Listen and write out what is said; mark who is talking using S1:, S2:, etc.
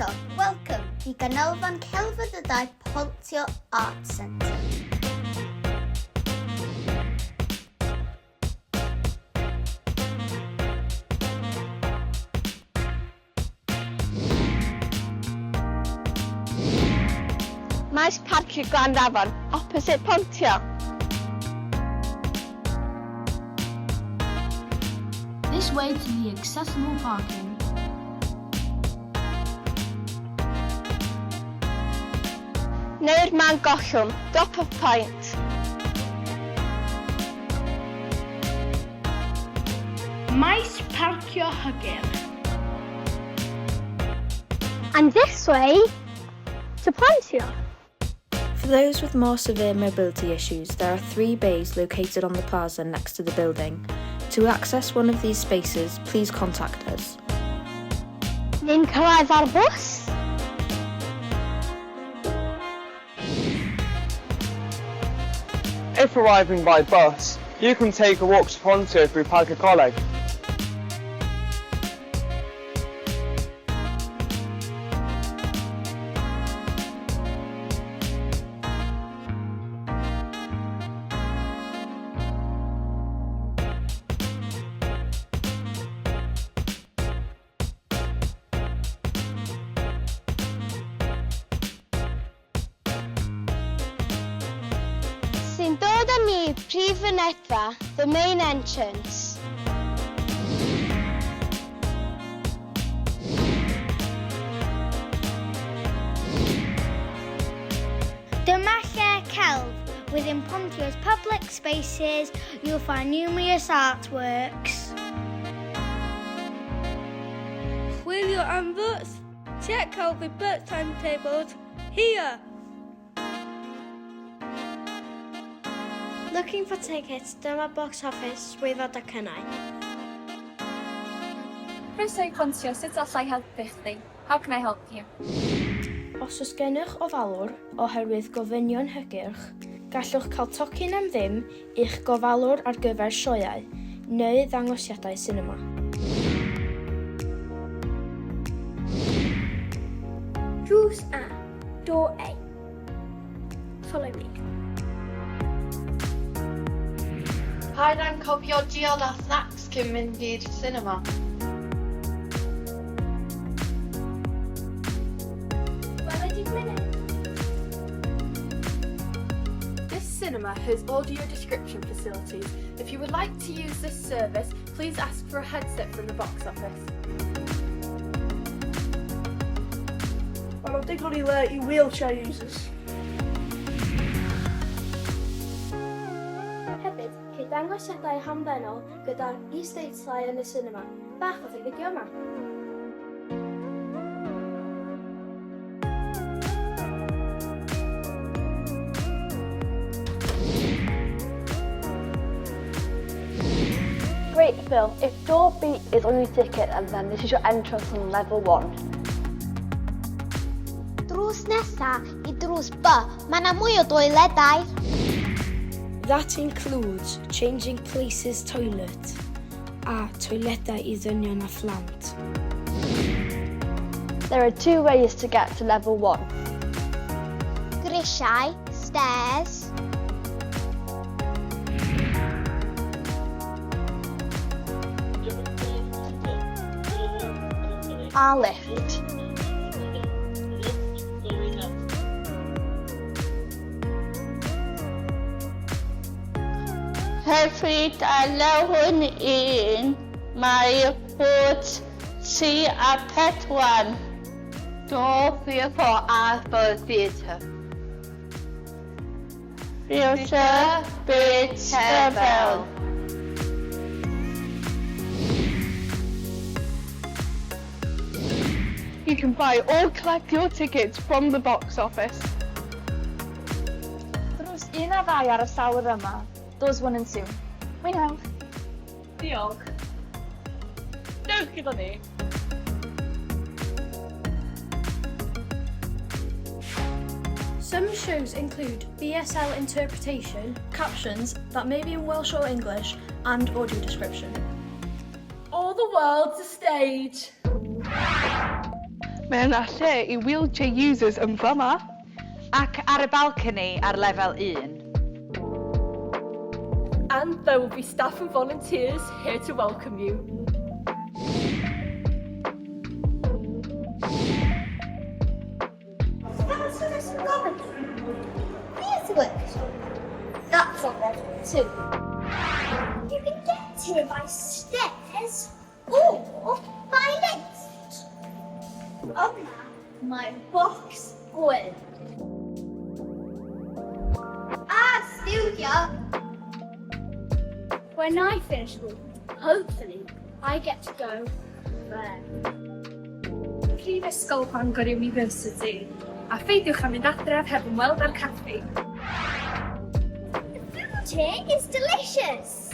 S1: Croeso, welcome, i Ganolfan Celfyddydau Pontio Art Centre.
S2: Maes parcio Glanrafon, opposite Pontio.
S3: This way to the accessible parking.
S2: Neu'r man gollwng, drop off point.
S3: Maes parcio hygyrch.
S4: And this way to Pontio.
S5: For those with more severe mobility issues, there are three bays located on the plaza next to the building. To access one of these spaces, please contact us.
S4: Ni'n cyrraedd ar fws.
S6: If arriving by bus, you can take a walk to Pontio through Parc y Coleg.
S4: Sy'n dod â ni prif fynedfa, the main entrance.
S1: Dyma lle celf. Within Pontio's public spaces, you'll find numerous artworks.
S7: Chwilio am fws? Check out the bus timetables here!
S4: Looking for tickets, dyma box office, swyddfa docynnau.
S8: Croeso i Pontio, sut alla i helpu chdi? How can I help you?
S9: Os oes gennych ofalwr oherwydd gofynion hygyrch, gallwch cael tocyn am ddim i'ch gofalwr ar gyfer sioeau neu ddangosiadau sinema.
S4: Drws A, door A. Follow me.
S10: Paid anghofio diod a snacks cyn mynd i'r sinema.
S11: This cinema has audio description facilities. If you would like to use this service, please ask for a headset from the box office.
S12: Mae 'na digon i le i wheelchair users.
S9: Hefyd, ceir dangosiadau hamddenol gyda is-deitlau yn y sinema. Bach o fideo yma.
S2: Great Phil, if door B is on your ticket and then this is your entrance on level 1.
S1: Drws nesa i drws B, mae yna mwy o doiledau.
S9: That includes changing places toilet a toiledau i ddynion a phlant.
S2: There are two ways to get to level 1.
S1: Grisiau, stairs.
S2: A lift.
S7: Hefyd ar lefel 1 mae bwrdd 3 a 4.
S10: Door 3 or 4 are for theatre.
S7: Theatre Byd Tefel.
S11: You can buy or collect your tickets from the box office.
S8: Drws 1 a 2 ar y llawr yma. Doors 1 and 2. Mwynhewch!
S10: Diolch. Dewch gyda ni.
S3: Some shows include BSL interpretation, captions that may be in Welsh or English, and audio description.
S11: All the world's a stage.
S13: Mae yna lle i wheelchair users yn fama.
S14: Ac ar y balcony ar lefel 1.
S11: And there will be staff and volunteers here to welcome you.
S1: That's a comedy. Theatre workshop. That's on level 2. You can get here by stairs or by lift. Yma mae box gwyn. A studio.
S3: When I finish school, hopefully, I get to go there.
S8: Prifysgol Bangor University. A pheidiwch â mynd adref heb ymweld â'r caffi.
S1: The food here is delicious.